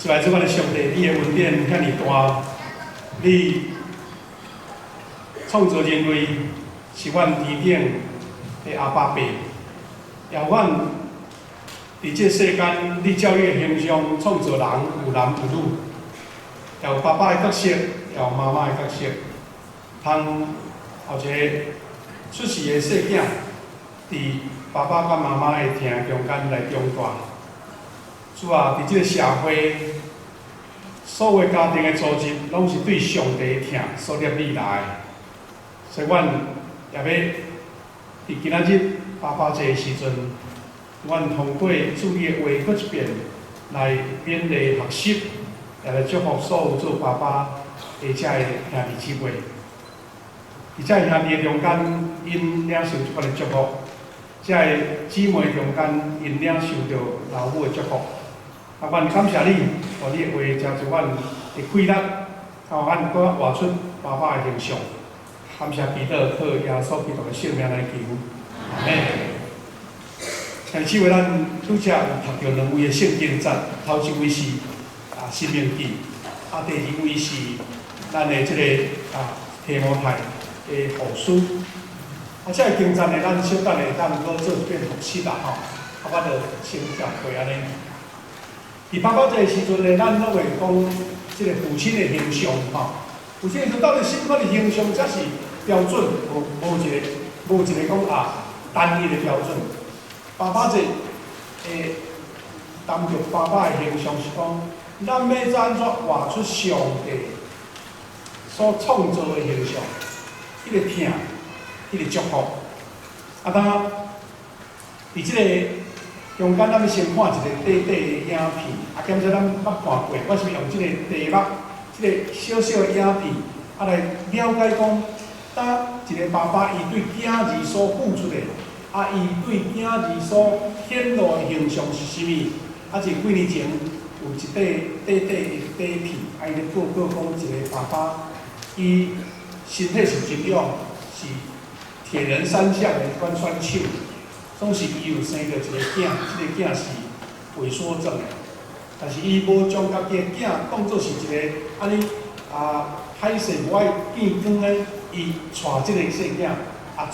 是來自阮的上帝，你的恩典遐爾大，你創造人類是阮天頂的阿爸父，也阮佇這世間，你照你的形象創造人，有男有女，也有爸爸的角色，也有媽媽的角色，通予一个出世的細囝，佇爸爸佮媽媽的疼中間來長大。主啊，佇這个社會，所有家庭的組織，攏是對上帝的疼所立起來的。所以，阮也欲佇今仔日爸爸節的時陣，阮通過主你的話閣一遍來勉勵學習，也來祝福所有做爸爸的遮个兄弟姊妹。佇遮个兄弟中間，𪜶領受這款的祝福；遮个姊妹中間，𪜶領受著老母的祝福。啊，阮感謝你，予你的話成就阮的氣力，予阮閣活出爸爸的形象。感謝祈禱，靠耶穌基督的聖名來求，阿們。兄弟姊妹，咱拄才有讀著兩位的聖經節，頭一位是申命記，第二位是咱的這个提摩太的後書。這个經節呢，咱小等會當閣做一遍複習啦吼。我就先跳過按呢。佇爸爸節的時陣呢，咱攏會講這个父親的形象吼。父親的到底啥物款的形象才是標準？無一個講單一的標準。爸爸節會談著爸爸的形象是講，咱欲按怎活出上帝所創造的形象，彼个疼，彼个祝福。當佇這个中間，咱欲先看一个短短的影片，兼且咱捌看過，我是欲用這个題目，這個小小的影片，來了解講，當一个爸爸伊對囝兒所付出的，伊對囝兒所顯露的形象是啥物？這幾年前有一塊短短的短片，伊咧報告講一个爸爸，伊身體是真勇，是鐵人三項的款選手，總是伊有生著一个囝，這个囝是萎縮症的，但是伊無將家己的囝當做是一个按呢歹勢無愛見光的，伊帶這个細囝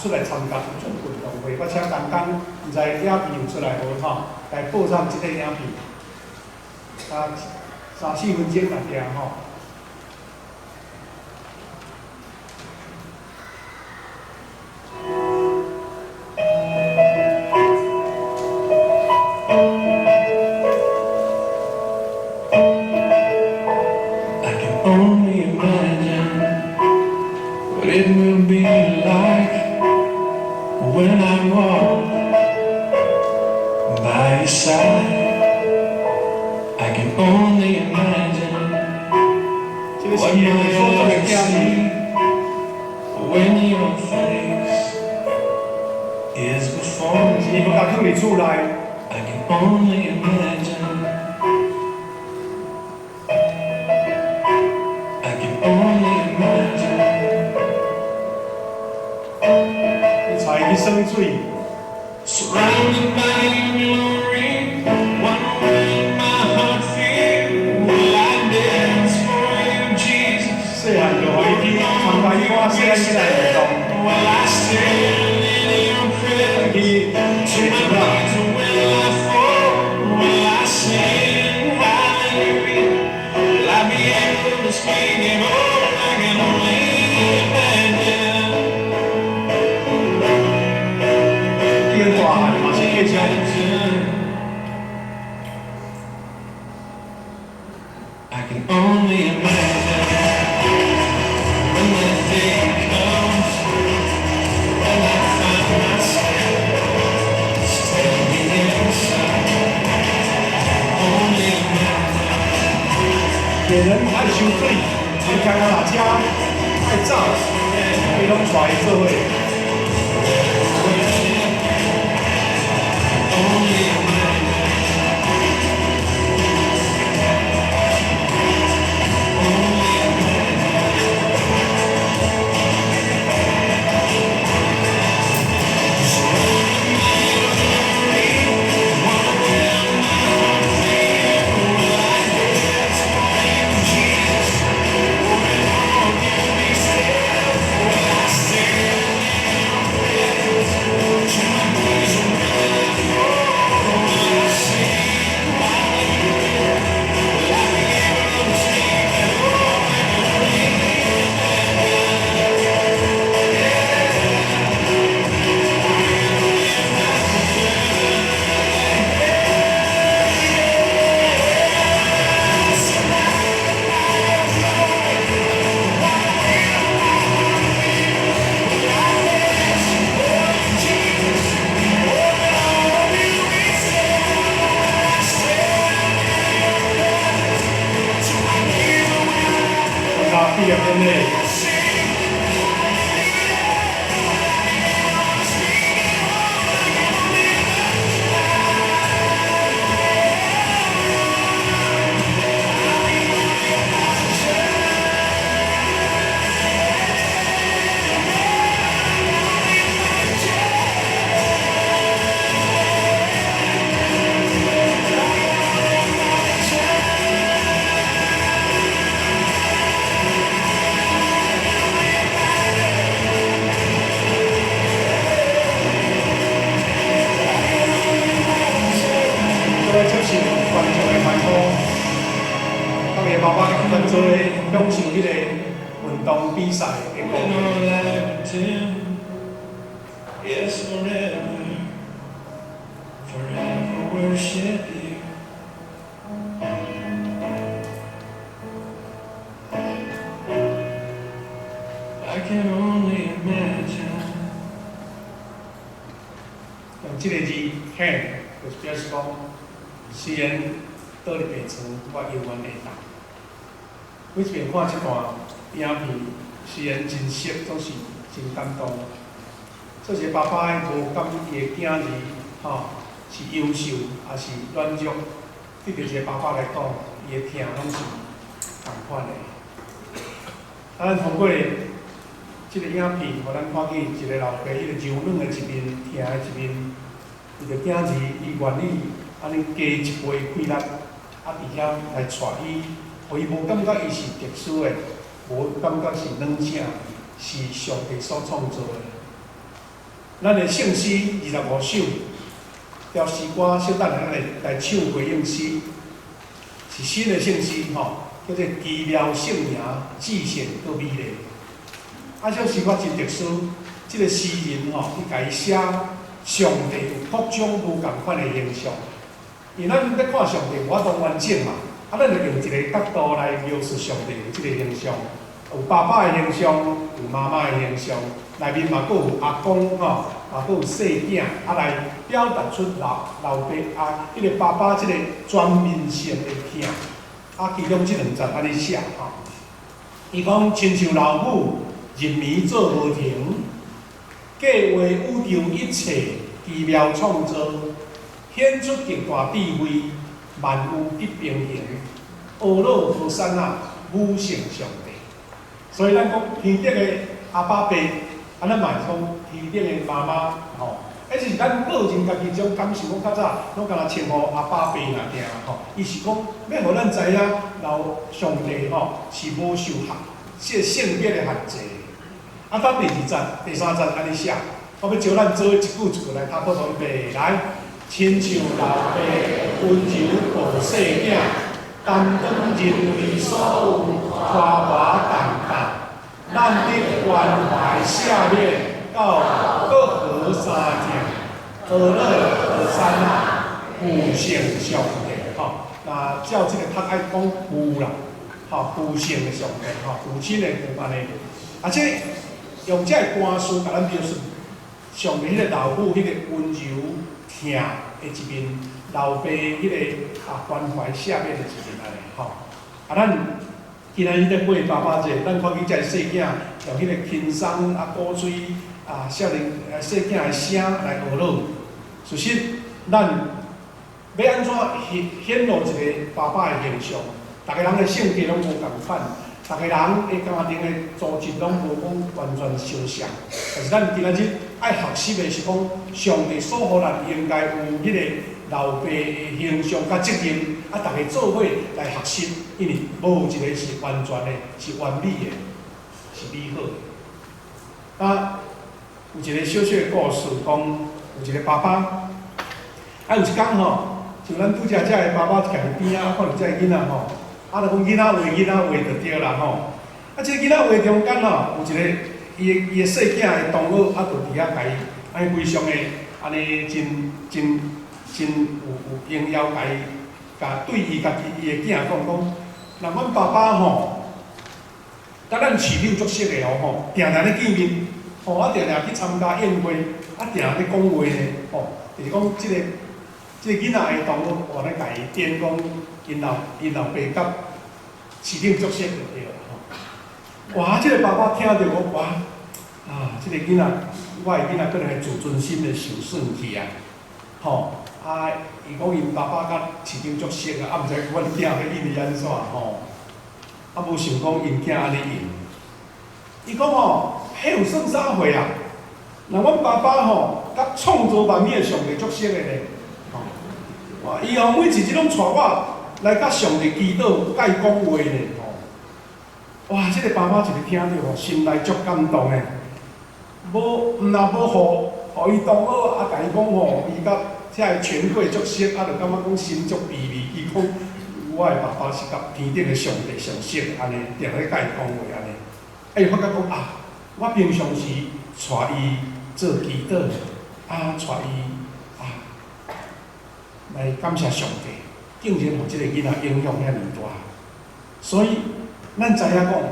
出來參加這種運動會。我請剛剛毋知影片有出來無吼？來播放這个影片，三四分鐘內底吼。 I can only imagine what it will be like when I walk by your side. I can only imagine 這个 what 是伊 my 的萎縮症的 eyes 囝 will 兒。 see when your face is before 伊 me. 無共囥佇厝內， I can only imagine. I can only imagine. 伊帶伊去耍水， Surrounded by your glory, what will my heart feel? Will I dance for you, Jesus? 細漢就予伊去參加彼款細漢囡仔運動， Will I stand in your presence? 去 To 揣 my 船仔。 knees will I fall? Will I sing hallelujah? Will I be able to speak at all? I can only imagine. 已經大漢嘛是繼續。 I can only imagine when that day comes when I find myself standing inside. Only imagine. 別人愛收水，伊感覺若遮愛走，伊攏帶伊做伙。 Only imagine. Only imagine. Surrounded by your glory, what will my heart feel? Will I 畢業典禮。各位接受觀眾的歡呼，各位爸爸共做享受彼個運動比賽的過程。 When our light dim, yes, forever, forever worship you. I can only imagine. 用這個字 can，就是表示講，雖然倒佇病床，我猶原會當。每一遍看這段影片，雖然真熟，總是真感動。做一個爸爸的，無感伊的囝兒，吼是優秀，抑是軟弱，對著一個爸爸來講，伊的疼攏是仝款的。啊，咱通過這個影片，予咱看見一個老爸彼個柔軟的一面，疼的一面，為著囝兒，伊願意按呢加一倍氣力，啊，佇遐來帶伊，予伊無感覺伊是特殊的，無感覺是軟正，是上帝所創造的。咱的聖詩25首，條詩歌，小等下咱來來唱回應詩，是新的聖詩吼，叫做奇妙聖名，至聖閣美麗。啊，這首詩歌真特殊，這個詩人吼，伊共伊寫上帝有各種無仝款的形象。因為咱欲看上帝無法度完整嘛，啊，咱就用一個角度來描述上帝有這個形象，有爸爸的形象，有媽媽的形象，內面嘛閣有阿公吼，嘛閣有細囝，啊來表達出老老爸啊，彼個爸爸這個全面性的疼。啊，其中這兩節按呢寫吼，伊講親像老母入暝做無停，計劃宇宙一切奇妙創造，顯出極大智慧，萬有得平衡，阿樂和散那，母性上帝。所以咱講天頂的阿爸爸，啊，咱嘛會講天頂的媽媽，吼。彼是咱個人家己這種感受，講較早攏敢若稱呼阿爸爸爾爾吼。伊是講欲予咱知影，老上帝吼是無受限，這個性別的限制。啊，等第二節、第三節按呢寫，我欲招咱做一句一句來讀，好預備來，親像老爸溫柔抱細囝，擔當人類所有誇華重擔，咱得關懷赦免到閣和三疼，阿樂和散那，父性上帝吼。那照這個讀愛講父啦，吼父性的上帝吼，父親的父按呢。啊，這用這個歌詞共咱描述上帝彼個老母彼個溫柔疼的一面，老爸彼個啊關懷赦免的一面按呢吼。啊，咱今仔日咧過爸爸節，咱看見這个細囝用彼個輕鬆啊鼓吹啊少年啊細囝的聲來學樂。事實，咱欲按怎顯顯露一個爸爸的形象？逐个人的性格攏無仝款，逐个人的家庭的組織攏無講完全相像。但是咱今仔日愛學習的是講，上帝所予咱應該有彼個老爸的形象佮責任，啊，逐个做伙來學習，因為無一個是完全的，是完美的，是美好的。啊，有一個小小的故事，講有一個爸爸，啊，有一工吼，像咱拄才遮的爸爸徛佇邊仔，看著這個囡仔吼，啊，就講囡仔話囡仔話就對啦吼。啊，這個囡仔話中間吼，有一個伊的伊的細囝的同學，啊，就佇遐共伊按呢非常的按呢真真真有有榮耀，共伊共對伊家己伊的囝講講，若阮爸爸吼，佮咱市長足熟的哦吼，定定咧見面，吼啊定定去參加宴會，啊定定咧講話呢，吼，就是講這個這個囡仔的同學，有咧共伊點講，𪜶老𪜶老爸佮市長足熟就對啦吼。哇！這個爸爸聽著講，哇！啊，這個囡仔，我的囡仔可能會自尊心會受損去啊！吼，啊，伊講𪜶爸爸佮市長足熟啊，啊，毋知阮囝欲應伊按怎吼？啊，無想講𪜶囝按呢應。伊講吼，彼有算啥貨啊？若阮爸爸吼，佮創造萬物的上帝足熟的咧，吼！哇！伊吼每一日攏帶我來佮上帝祈禱，佮伊講話咧，吼！哇！這個爸爸一个聽著吼，心內足感動的。無，毋若無予伊當好，啊，共伊講吼，伊佮遮个權貴足熟，啊，就感覺講心足卑微。伊講，我的爸爸是佮天頂的上帝上熟，按呢，定咧佮伊講話按呢。啊，伊發覺講啊，我平常時帶伊做祈禱，啊，帶伊啊來感謝上帝，竟然予這个囡仔影響遐爾大。所以，咱知影講，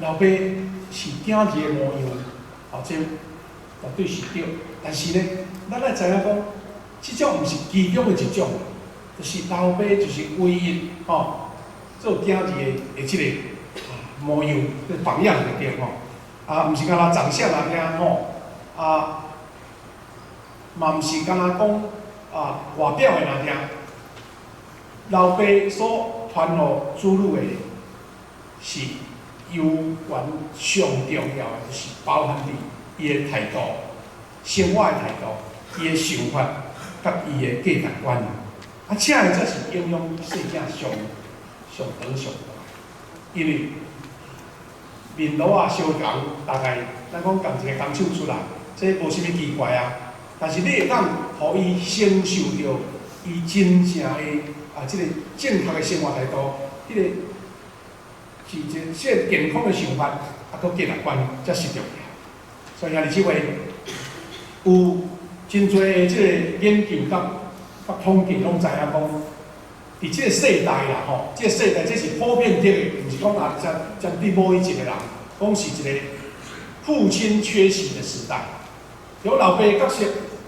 老爸是囝兒的模樣，哦，這絕對是對。但是呢，咱愛知影講，這種毋是其中的一種，就是老爸就是唯一吼做囝兒的這個模樣，這個榜樣就對吼。啊，毋是干焦長相爾爾吼，啊，嘛毋是干焦講啊外表的爾爾。老爸所傳予子女的是猶原上重要的，就是包含佇伊的態度、生活的態度、伊的想法，佮伊的價值觀。啊，這个才是影響細囝上上長上大。因為面鱸仔相仝，大概咱講仝一个工廠出來，這無啥物奇怪啊。但是你會當予伊承受著伊真正的啊，這個正確的生活態度，彼個是一個這健康的想法，啊，閣價值觀，才是重要。所以兄弟姊妹，有真濟的這個研究佮統計攏知影講，佇這個世代啦吼，這個世代這是普遍的，毋是講啊針對某一個人，講是一個父親缺席的時代，有老爸角色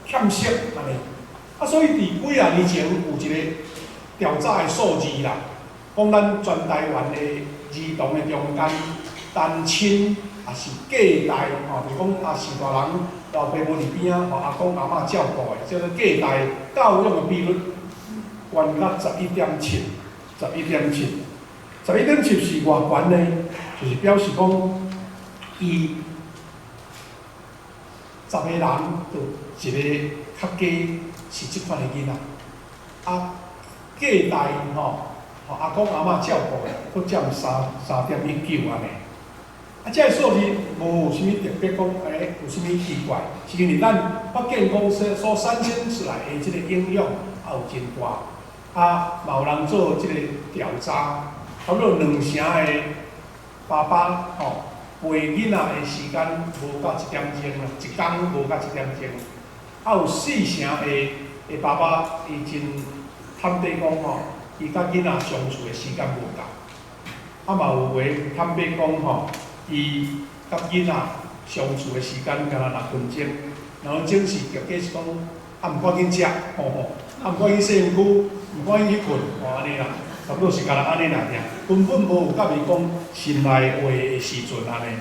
欠缺按呢，啊，所以佇幾仔年前有一個調查的數字啦，講咱全台灣的兒童的中間，單親抑是隔代吼，就講啊是大人老爸無佇邊仔，予阿公阿嬤照顧的，叫做隔代教養的比率懸到十一點七，十一點七，十一點七是偌懸呢？就是表示講，伊10個人就一個較低是這款的囡仔，啊，隔代吼，予阿公阿嬤照顧的，閣佔3.19按呢。啊，這个數字無有啥物特別講，欸，有啥物奇怪？是因為咱發現講所產生出來的這個影響也有真大。啊，嘛有人做這個調查，差不多兩成的爸爸吼陪囡仔的時間無到一點鐘啦，一工無到一點鐘。啊，有四成的爸爸，伊真坦白講吼，伊佮囡仔相處的時間無夠。啊，嘛有的坦白講吼，伊佮囡仔相處的時間干焦六分鐘，六分鐘是結果是講，啊毋趕緊食，吼吼，啊毋趕緊洗身軀，毋趕緊去睏，吼按呢啦，差不多是干焦按呢爾爾，根本無有佮伊講心內話的時陣按呢。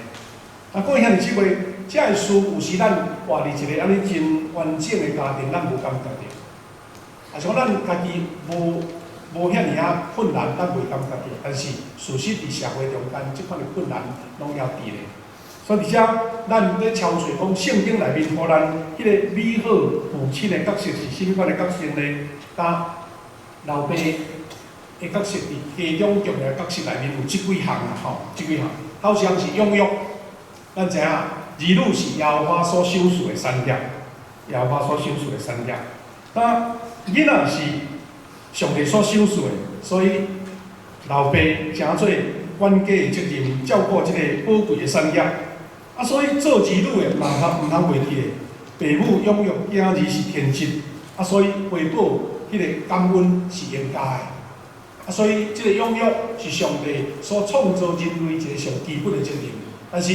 啊，各位兄弟姊妹，這个事有時咱活佇一個按呢真完整的家庭，咱無感覺著。啊，像咱家己無遐爾仔困難，咱袂感覺著。但是事實佇社會中間，這款的困難攏猶佇咧。所以佇遮，咱咧抄揣講聖經內面，予咱彼個美好父親的角色是啥物款的角色呢？佮老爸的角色佇家中重要的角色內面有這幾項啦，吼，這幾項。頭一項是養育，咱知影兒女是耶和華所賞賜的產業，耶和華所賞賜的產業。那囡仔是上帝所賞賜的，所以老爸成做管家的責任，照顧這個寶貴的產業。啊，所以做兒女的嘛通毋通袂記咧，父母養育囝兒是天職，啊，所以回報彼個感恩是應該的。啊，所以這個養育是上帝所創造人類一個上基本的責任。但是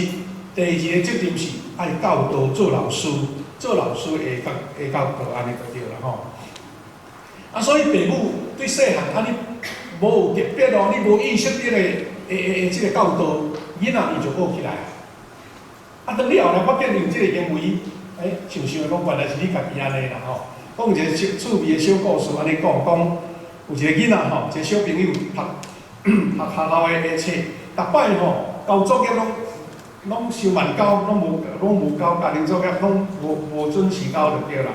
第二个責任是愛教導做老師，做老師會教會教導按呢就對啦吼。啊，所以父母對細漢啊，你無有特別哦，你無意識的的這個教導，囡仔伊就學起來。啊，當你後來發現用這個行為，欸，想想講原來是你家己按呢啦吼。講一個小趣味的小故事，按呢講，講有一個囡仔吼，一個小朋友讀讀學校的冊，逐擺吼交作業攏傷慢交，攏無交，家庭作業攏無準時交就對啦。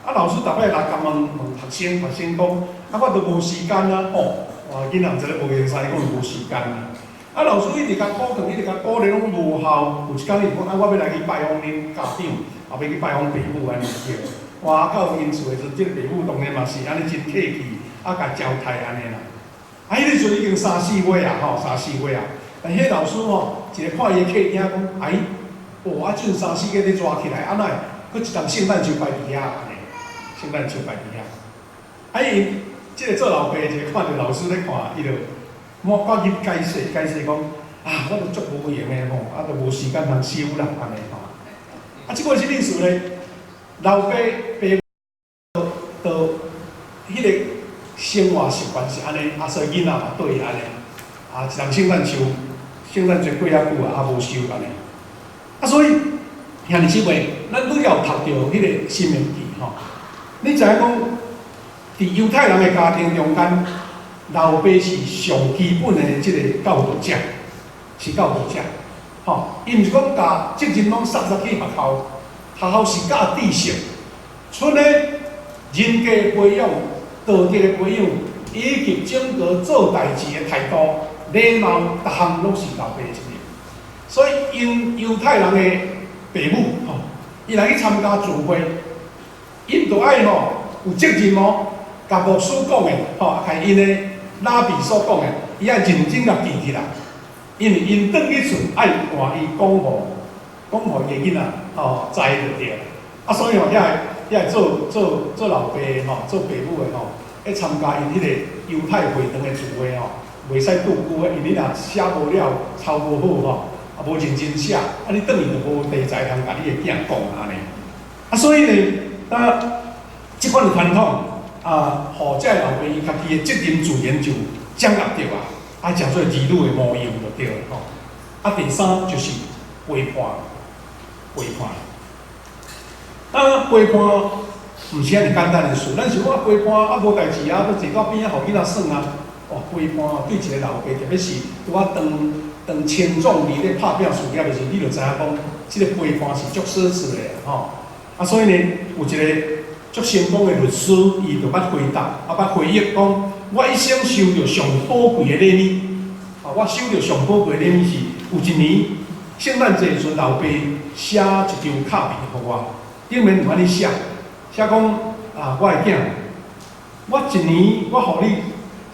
啊，老師逐擺來共問問學生，學生講，啊，我都無時間啊，吼，哇，囡仔毋知咧無閒使，講無時間啊。啊，老師一直共鼓勵，一直共鼓勵，攏無效。有一工伊就講，啊，我欲來去拜訪恁家長，也欲去拜訪爸母按呢對。哇，到𪜶厝的時陣，這個爸母當然嘛是按呢真客氣，啊，共招待按呢啦。啊，彼個時陣已經三四歲啊，吼，三四歲啊。但彼個老師吼，一个看伊的客廳講，哎，哦，啊，這三四個咧熱起來，啊哪會，閣一叢聖誕樹擺佇遐按呢，聖誕樹擺佇遐。啊，𪜶這個做老爸一个看著老師咧看，伊就我趕緊解釋解釋講，啊，我都足無閒的吼，啊，都無時間通收啦，按呢吼。啊，這個是啥意思呢？老爸爸母都彼個生活習慣是按呢，啊，所以囡仔嘛對按呢。啊，一叢聖誕樹，聖誕節過遐久啊，啊無收按呢。啊，所以兄弟姊妹，咱愈要讀著彼個申命記吼，你知影講，佇猶太人的家庭中間，老爸是上基本的這個教導者，是教導者，吼，伊毋是講共責任攏捒捒去學校，學校是教知識，賰呢人格的培養、道德的培養，以及整個做代誌的態度、禮貌，逐項攏是老爸的責任。所以，𪜶猶太人的爸母吼，伊來去參加聚會，𪜶就愛吼有責任哦，共牧師講的吼，共𪜶的拉比所講的，伊愛認真共記起來，因為𪜶轉去厝愛換伊講予講予伊的囡仔吼知就對。啊，所以吼，遐個做老爸的吼，做爸母的吼，去參加𪜶彼個猶太會堂的聚會吼，袂使拄久的，因為你若寫無了、抄無好吼，啊無認真寫，啊你轉去就無題材通共你的囝講按呢。啊，所以呢，啊，這款的傳統啊，予這个老爸伊家己的責任自然就掌握著啊，啊，誠做兒女的模樣就對了吼。啊，第三就是陪伴，陪伴。啊，陪伴毋是遐爾簡單的事。咱想講啊，陪伴啊無代誌啊，欲坐到邊仔予囡仔耍啊。哦，陪伴對一個老爸，特別是拄仔當當青壯年咧拍拼事業的時，你就知影講，這個陪伴是足奢侈的吼。啊，所以呢，有一個足成功的律師，伊就捌回答，啊，捌回憶講，我一生收著上寶貴的禮物，啊，我收著上寶貴的禮物是，有一年聖誕節的時陣，老爸寫一張卡片予我，頂面有按呢寫，寫講啊，我的囝，我一年我予你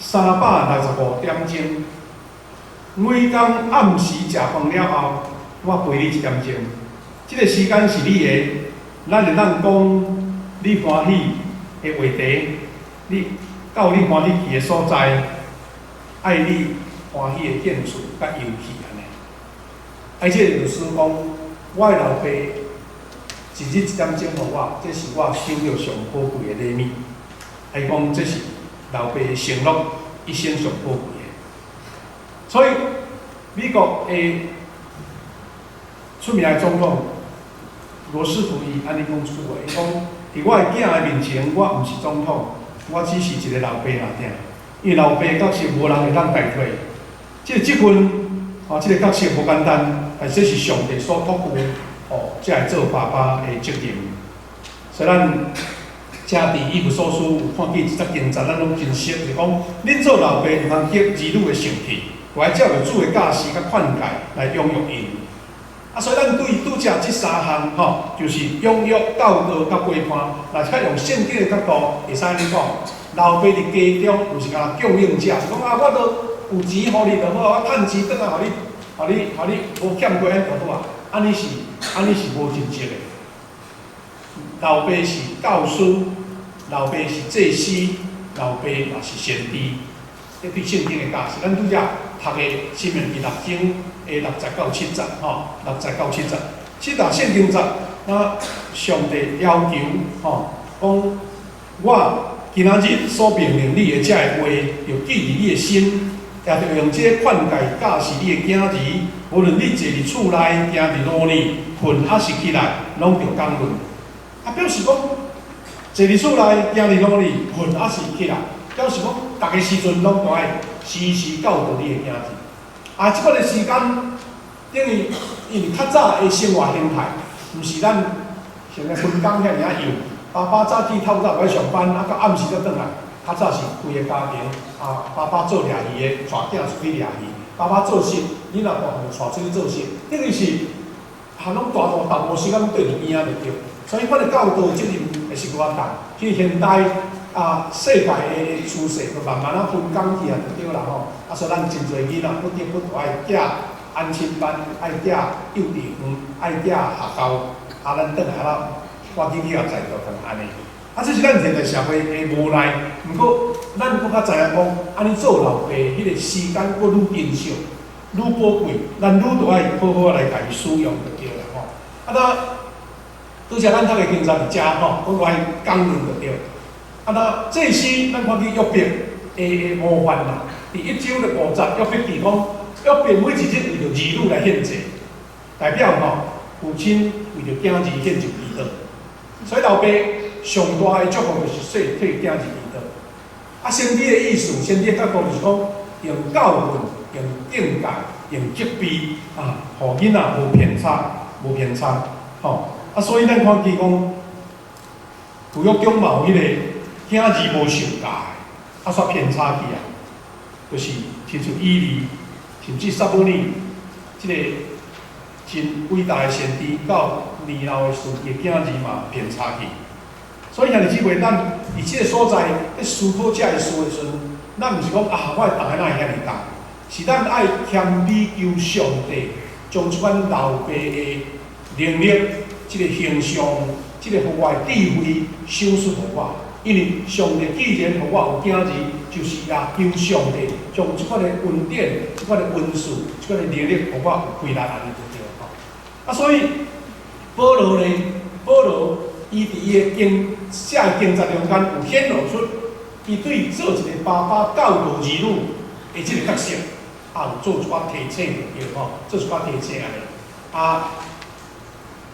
365點鐘，每工暗時食飯了後，我陪你一點鐘，這個時間是你的，咱會當講你歡喜的話題，你到你歡喜去的所在，愛你歡喜的興趣佮遊戲按呢。啊，這個律師講，我的老爸一日一點鐘予我，這是我收著上寶貴的禮物。伊講這是老爸的承諾，一生上寶貴的。所以美國的出名的總統羅斯福伊按呢講一句話，伊講：佇我的囝的面前，我毋是總統，我只是一個老爸爾。因為老爸角色無人會當代替。這個職分，哦，這個角色無簡單，但是這是上帝所託付，哦，才會做爸爸的責任。所以咱遮佇以弗所書有看見一節經節，咱攏真熟，就講恁做老爸毋通激兒女的性氣，愛照著主的教示佮勸誡來養育𪜶。啊，所以咱對拄才這三項吼，就是養育、教導佮陪伴，若是較用聖經的角度，會使按呢講，老爸佇家中毋是干焦供應者，是講啊，我都有錢予你就好，我趁錢轉來予你，予你，予你無欠過按呢就好啊。按呢是無盡責的。老爸是教師，老爸是祭司，老爸嘛是先知。這對聖經的教示，咱拄才讀的申命記六章的六節到七節，吼，六節到七節，這段聖經節，那上帝要求，吼，講我今仔日所命令你的這个話，著記佇你的心，也著用這个勸誡教示你的囝兒，無論你坐佇厝內、行佇路呢、睏抑是起來，攏著講論。啊，表示講坐佇厝內、行佇路呢、睏抑是起來，表示講逐个時陣攏著愛時時教導你的囝兒。啊，這款的時間等於因為較早的生活形態，毋是咱現在分工遐爾仔幼，爸爸早起透早愛上班，啊到暗時才轉來。較早是規个家庭，啊，爸爸做掠魚的，帶囝出去掠魚；爸爸做穡，囡仔大漢就帶出去做穡。等於是，啊，攏大大淡薄時間攏綴佇邊仔就對。所以，阮的教導責任會是偌重。去現代啊，世界的趨勢，就慢慢仔分工去啊，就對啦吼。啊，所以咱真濟囡仔不得不愛寄安親班，愛寄幼稚園，愛寄學校。啊，咱轉來啦，趕緊去予載著轉按呢。啊，這是咱現代社會的無奈。毋過，咱閣較知影講，按呢做老爸，彼个時間閣愈珍惜，愈寶貴，咱愈著愛好好來共伊使用就對啦吼。啊，那拄才咱讀的經節佇遮吼，講來講論就對。啊，那這時咱看見約伯的模範啦，佇一章的五節，約伯記講，約伯每一日為著兒女來獻祭，代表吼父親為著囝兒獻上祈禱。所以老爸上大的祝福就是說替囝兒祈禱。啊，先知的意思，先知的角度就是講，用教訓、用警戒、用責備啊，予囡仔無偏差、無偏差，吼。啊，所以咱看見講，舊約中嘛有彼個囝兒無受教，啊，煞偏差去啊，就是親像以利，甚至撒母耳，這个真偉大的先知，到年老的時陣，伊的囝兒嘛偏差去。所以兄弟姊妹，咱佇這个所在咧思考這个事的時陣，咱毋是講啊，我的擔哪會遐爾重？是咱愛謙卑求上帝，將這款老爸的能力、這个形象、這个予我的智慧賞賜予我。因為上帝既然予我有囝兒，就是也求上帝將這款的恩典、這款的恩賜、這款的能力予我有開力按呢就對吼。啊，所以保羅呢，保羅伊佇伊的經寫的經節中間有顯露出，伊對做一個爸爸教導兒女的這个角色，啊，有做一寡提醒就對吼，做一寡提醒按呢。啊，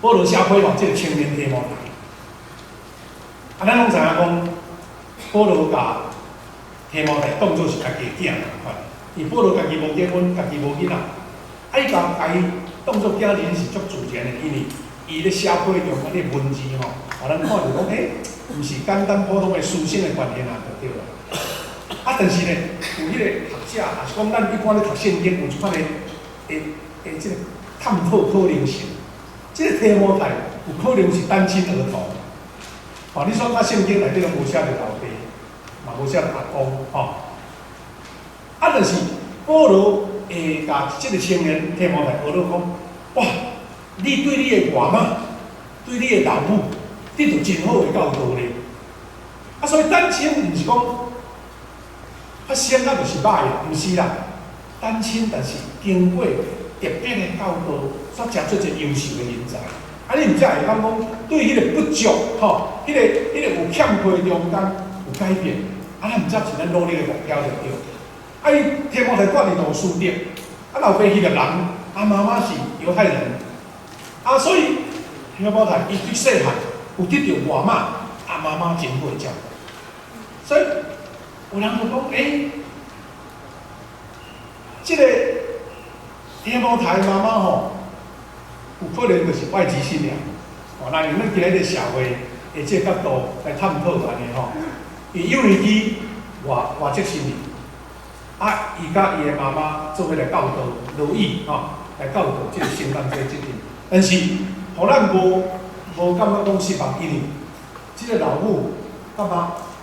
保羅寫批予這个青年提摩太。啊，咱攏知影講，保羅共提摩太當做是家己的囝仝款，因為保羅家己無結婚，家己無囡仔，啊，伊共伊當做囝兒是足自然的，因為伊咧寫批中間的文字吼，予咱看著講，欸，毋是簡單普通的師生的關係啊，就對啦。啊，但是呢，有彼個學者，也是講咱一般咧讀聖經，有一款的這个探討可能性。這个提摩太有可能是單親兒童。吼，你說較聖經內底攏無寫著老爸，嘛無寫著阿公，吼。啊，但是保羅會共這个青年提摩太學咧講，哇，你對你的外媽，對你的老母，得著真好的教導咧。啊，所以單親毋是講發生啊就是歹的，毋是啦。單親但是經過特別的教導，煞成做一個優秀的人才。啊，你毋才會當講對彼個不足，吼，彼个有欠缺的中間有改變，啊，咱毋才是咱努力的目標就對。啊，伊提摩太住佇路司得，啊，老爸希臘人，啊，媽媽是猶太人，啊，所以提摩太伊對細漢有得著外媽、啊媽媽真好的照顧，所以有人就講，欸，這个提摩太媽媽吼，有可能就是外籍新娘，哦，那用咱今日的社會的這個角度來探討按呢吼，伊幼年期外籍新娘，啊，伊佮伊的媽媽做伙來教導羅以吼，來教導這個承擔這個責任，但是，予咱無感覺講失望，因為這个老母感覺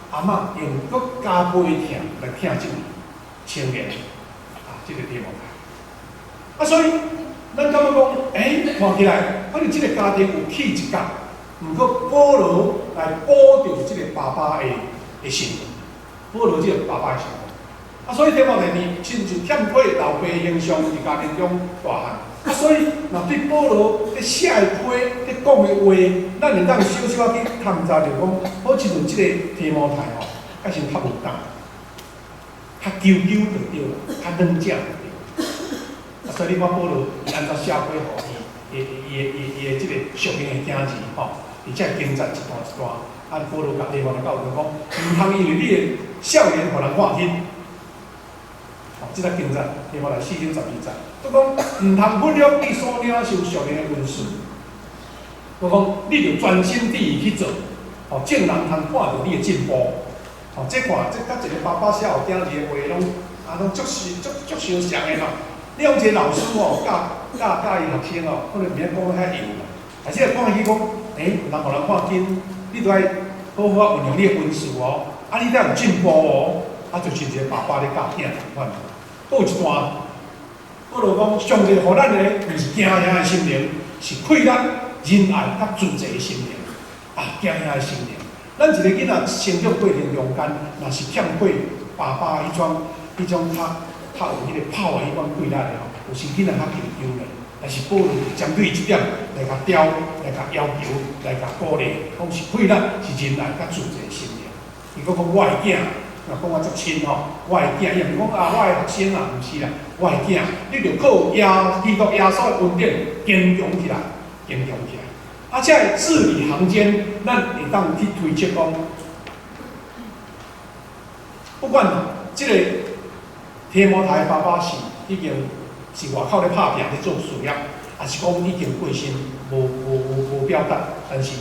阿嬤用閣加倍的疼來疼這位青年，啊，這個提摩太。啊，所以咱感覺講，欸，看起來可能這个家庭有起一角，毋過保羅來保著這個爸爸的身份，保留這个爸爸的身份。啊，所以提摩太呢，親像欠缺老爸形象佇家庭中大漢。啊，所以若對保羅咧寫的批、咧講的話，咱會當小小仔去探查著講，好親像這个提摩太吼，較像較無膽。較糾糾就對啦，較軟正就對。啊，所以你看保羅伊按怎寫批予伊，伊伊伊伊的這個屬靈的囝兒吼，而且經節一段一段，按保羅共提摩太教導講，毋通因為你的少年予人看輕。吼，這個經節提摩太四章十二節，閣講毋通忽略你所領受屬靈的恩賜。閣講你著專心致意去做，吼，眾人通看著你的進步。吼，這看這佮一個爸爸寫予囝兒的話，攏啊攏足是足足相像的嘛。你講一個老師吼，教教教伊學生吼，可能毋免講得遐油啦，但是講起講，欸，毋通予人看輕，你著愛好好運用你的恩賜哦，啊，你才有進步哦，啊，就親像一個爸爸咧教囝仝款。閣有一段，保羅講，上帝予咱的毋是驚嚇的心靈，是氣力、仁愛佮自制的心靈，啊，驚嚇的心靈。咱一個囡仔成長過程中間，若是欠過爸爸彼種、彼種較較有彼個炮的彼款氣力的吼，有時囡仔較緊張咧。但是保羅針對這點來共刁、來共要求、來共鼓勵，講是氣力、是仁愛佮自制的心靈。伊閣講我的囝，若講我足親吼，我的囝，伊毋是講啊，我的學生啊，毋是啦，我的囝，你著靠耶基督耶穌的恩典堅強起來，堅強起來。啊，這个字裡行間，咱會當去推測講，不管這個提摩太爸爸是已經是外口咧拍拚咧做事業，抑是講已經過身，無無無無表達，但是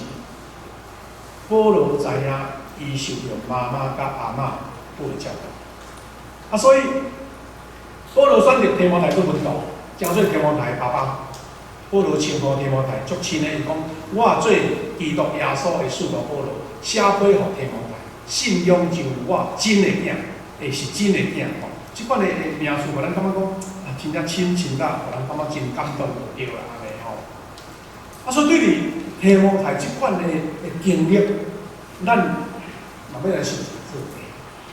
保羅知影伊受著媽媽佮阿嬤好的照顧，啊，所以保羅選擇提摩太做門徒，稱做提摩太爸爸。保羅稱呼提摩太足親的，伊講我做基督耶穌的使徒保羅，寫批予提摩太，信仰上我真的囝，會是真的囝吼。這款的名詞，予咱感覺講啊，真正親親啦，予咱感覺真感動就對啦，按呢吼。啊，所以對佇提摩太這款的經歷，咱嘛欲來想一個課題。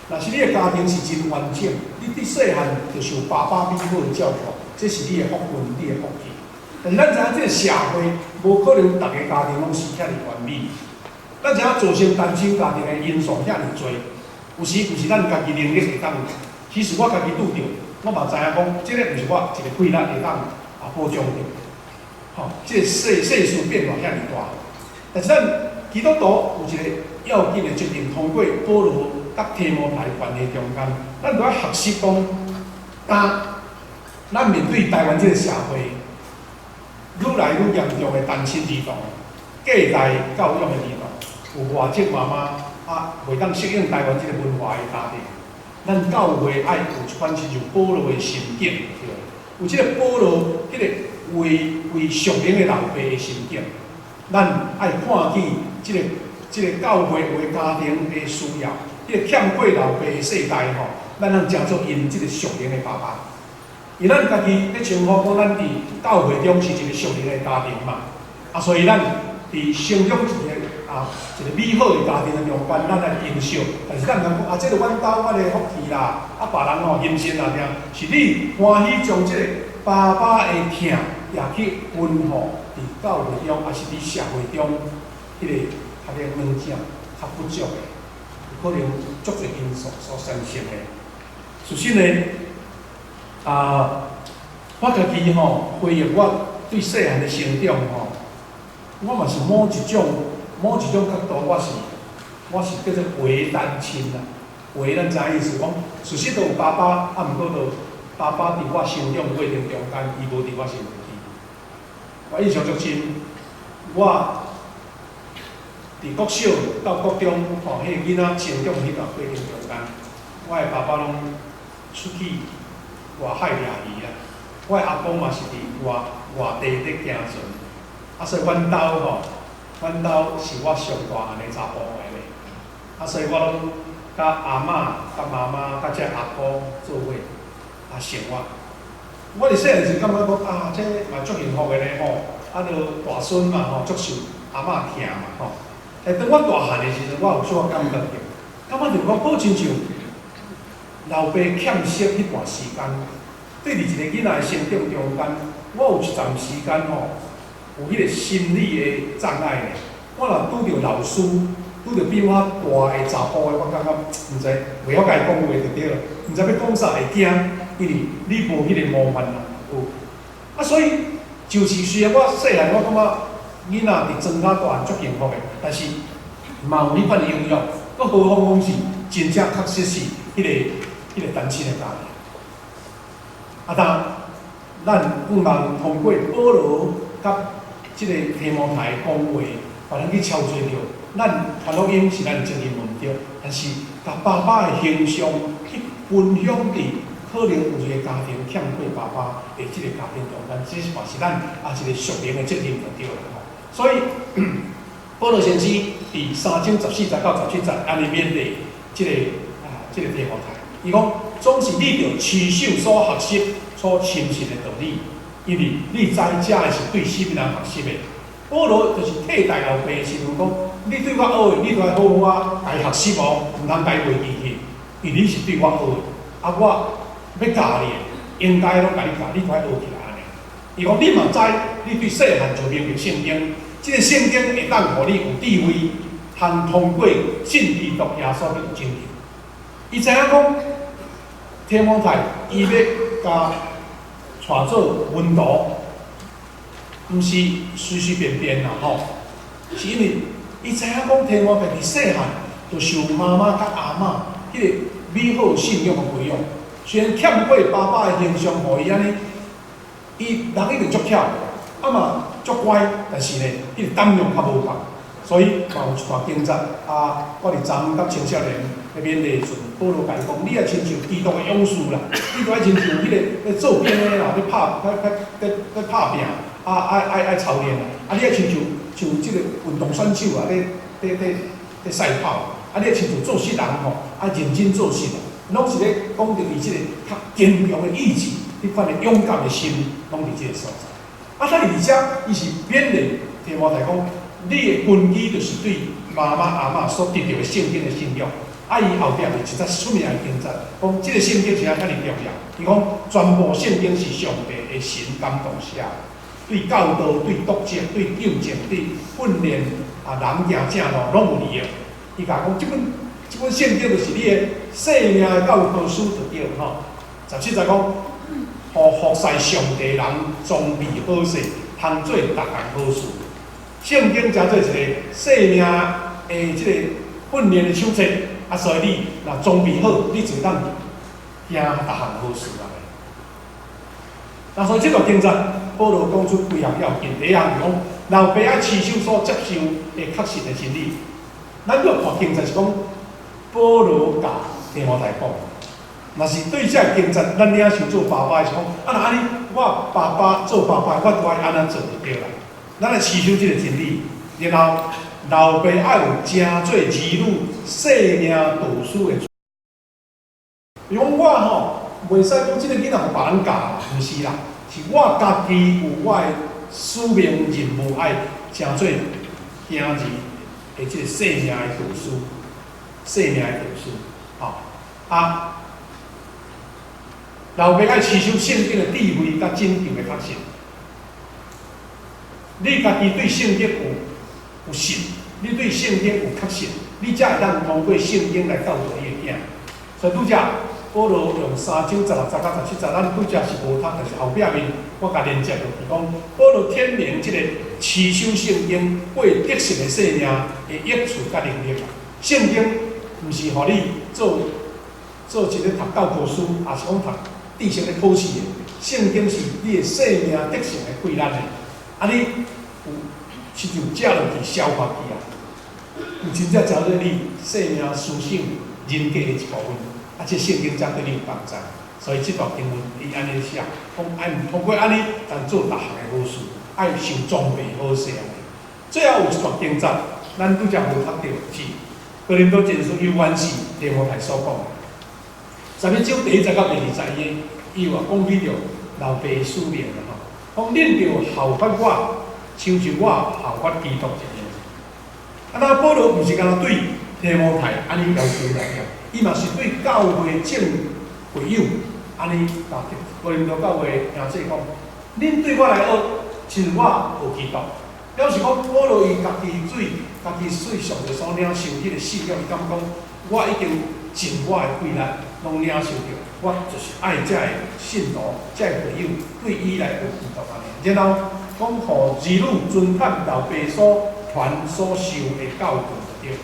若是你的家庭是真完整，你佇細漢就受爸爸美好的照顧，這是你的福分，你的福氣。但是咱知影這個社會無可能逐個家庭攏是遐爾完美。咱知影造成單親家庭的因素遐爾濟，有時毋是咱家己能力會當。其實我家己拄著，我嘛知影講，這個毋是我一個氣力會當啊保障著。吼，這個世世事變化遐爾大，但是咱基督徒有一個要緊的責任，通過保羅佮提摩太關係中間，咱著愛學習講，當咱面對台灣這個社會愈來愈嚴重的單親兒童、隔代教養的兒童，有外籍媽媽啊，袂當適應台灣這個文化的家庭，咱教會愛有一款親像保羅的心境，對無？有這個保羅彼個為為屬靈的老爸的心境，咱愛看見這個這個教會有的家庭的需要，彼個欠過老爸的世代吼，咱通成做𪜶這個屬靈的爸爸。因咱家己咧稱呼講，咱佇教會中是一個屬靈的家庭嘛，啊，所以咱佇成長一個啊一個美好的家庭的中間，咱來珍惜。但是咱毋通講啊，這個阮兜阮的福氣啦，啊，別人吼陰性啦，定是你歡喜將這個爸爸的疼也去分予佇教會中，抑是佇社會中，彼個較咧軟正、較不足的，有可能足濟因素所產生的。事實呢，啊，我家己吼回憶我對細漢的成長吼，我嘛是某一種某一種角度，我是我是叫做偽單親啦。偽咱知影意思講，事實都有爸爸，啊，毋過就爸爸佇我成長過程中間，伊無佇我身邊。我印象足深，我佇國小到國中吼，彼個囡仔成長彼段過程中間，我的爸爸攏出去外海掠魚啊，我的阿公嘛是佇外外地咧行船，啊，所以阮兜吼，阮兜是我上大漢的查埔來咧，啊，所以我攏佮阿嬤、佮媽媽、佮這阿公做伙啊生活。我佇細漢時感覺講啊，這嘛足幸福的咧吼，啊，著大孫嘛吼，足受阿嬤疼嘛吼。但當我大漢的時陣，我有小可感覺著，感覺著講好親像老爸欠席彼段時間，對佇一個囡仔的成長中間，我有一陣時間吼，有彼個心理的障礙咧。我若拄著老師，拄著比我大的查埔的，我感覺毋知袂曉共伊講話就對了，毋知欲講啥會驚，因為你無彼個模範啦，有。啊，所以就是雖然我細漢，我感覺囡仔佇莊跤大漢足幸福的，但是嘛有彼款的影響。閣何況講是真正確實是彼個單親的家庭。啊，當咱盼望通過保羅佮這个提摩太講話，予咱去超越著。咱傳福音是咱的責任無毋對，但是共爸爸的形象去分享佇可能有一个家庭欠缺爸爸的這个家庭中間，這嘛是咱啊一个屬靈的責任就對啦吼。所以保羅先生佇3章14節到17節按呢勉勵這个提摩太，伊講總是你著持守所學習、所深信的道理，因為你知這个是對啥物人學習的。保羅就是替代老爸的身份講，你對我學的，你著愛好好啊，共學習哦，毋通共伊袂記去，因為你是對我學的，啊，我欲教你的，應該攏共你教，你著愛學起來按呢。伊講你嘛知，你對細漢就明白聖經，這个聖經會當予你有智慧，通通過信基督耶穌去拯救。伊知影講，提摩太伊欲共帶做門徒，毋是隨隨便便啦吼，是因為伊知影講提摩太佇細漢就受媽媽佮阿嬤彼个美好信仰的培養，雖然欠過爸爸的形象，予伊按呢，伊人一定足巧，啊嘛足乖，但是呢，彼个膽量較無夠，所以嘛有一段經節啊，我佇昨昏佮青少年咧勉勵的時陣，保羅共伊講，你愛親像基督的勇士啦，你著愛親像彼个咧做兵的啦，咧拍咧咧咧咧拍拚，啊愛愛愛操練啦，啊你愛親像像這个運動選手啊，咧咧咧咧賽跑，啊你愛親像做事人吼，愛認真做事啊，攏是咧講著伊這个較堅強的意志，彼款的勇敢的心，攏佇這个所在。啊，但是而且伊是勉勵提摩太講，你的根基就是對媽媽阿嬤所得著的聖經的信仰。啊，伊後壁就一節出名的經節，講這个聖經是按遮爾重要。伊講全部聖經是上帝的神感動寫，對教導、對督責、對糾正、對訓練啊人行正路，攏有利益。伊共講，這本聖經就是你的生命的教科書就對吼。17節講，予服侍上帝人裝備好勢，通做逐項好事。聖經誠做一个生命的這个訓練的手冊，啊，所以你若裝備好，你就當行逐項好事啊。那所以這段經節，保羅講出幾項要緊。第一項是講，老爸愛持守所接受的確實的真理。咱欲看經節是講，保羅共提摩太講，若是對這个經節，咱領受做爸爸的是講，啊，若按呢，我爸爸做爸爸，我都愛按呢做就對啦。咱來持守這个真理，然後老爸愛有誠做兒女生命導師的。伊講我吼，袂使講這个囡仔予別人教，毋是啦，是我家己有我的使命任務，愛誠做囝兒的這个生命的導師，生命的導師，吼啊，老爸愛持守聖經的智慧佮拯救的確信。你家己對聖經有信，你對聖經有確信，你才會當通過聖經來教導你的囝。所以拄才保羅用3章16節到17節，咱拄才是無讀，但是後壁面我共連接落去講，保羅顯明這个持守聖經過得勝的生命的益處佮能力。聖經毋是予你做做一个讀教科書，抑是講讀知識咧考試的。聖經是你的生命得勝的秘訣的。啊，你有親像食落去消化去啊，有真正成做你生命思想人格的一部分。啊，這聖經才對你有幫助。所以這段經文伊按呢寫，講愛通過按呢，來做逐項的好事，愛受裝備好勢。最後有一段經節，咱拄才無讀著，是哥林多前書猶原是提摩太所講的。11章第1節到第2節，伊有講起著老爸的使命啦吼。講恁著效法我，親像我效法基督一樣。啊，那保羅毋是干焦對提摩太按呢要求來爾，伊嘛是對教會眾會友按呢，共哥林多教會兄弟講，恁對我來學，親像我學基督。表示講保羅伊家己對家己對上帝所領受彼個信仰，伊感覺講我已經盡我的氣力，攏領受著，我就是愛遮个信徒、遮個會友對伊來學基督按呢。然後講予兒女遵行老爸所傳所受的教導就對。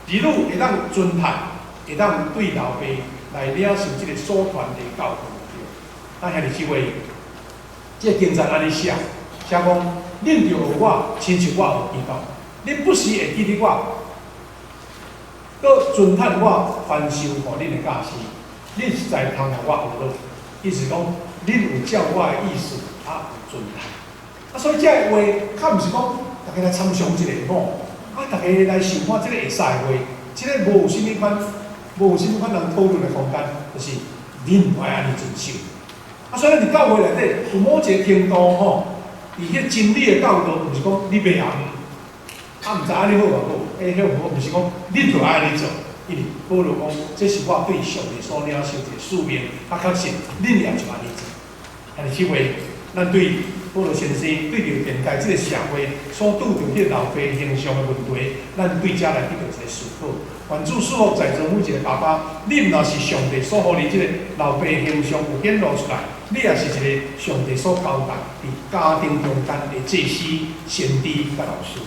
兒女會當遵行，會當對老爸來領受這个所傳的教導就對。咱兄弟姊妹，這个經節按呢寫，寫講恁著學我，親像我學基督。恁不時會記得我，閣遵行我傳授予恁的教示，恁實在通予我學落。意思講，恁有照我的意思，啊有遵行。啊，所以這个話，較毋是講逐家來參詳一下吼，啊，逐家來想看這个會使的話，這个無有啥物款，無有啥物款人討論的空間，就是恁愛按呢遵守。啊，所以咱佇教會內底有某一个程度吼，佇彼個真理的教導，毋是講你袂曉，啊，毋知按呢好偌好，欸，彼毋好，毋是講你就愛按呢做，因為保羅講，這是我對上帝所領受一個使命，啊，確實恁也就按呢做。兄弟姊妹，咱對保羅先生對著現代這个社會所拄著彼个老爸形象的問題，咱對遮來得著一個思考。願主賜福在座每一個爸爸，你毋若是上帝所予你這个老爸形象有顯露出來，你也是一個上帝所交代佇家庭中間的祭司、先知佮老師。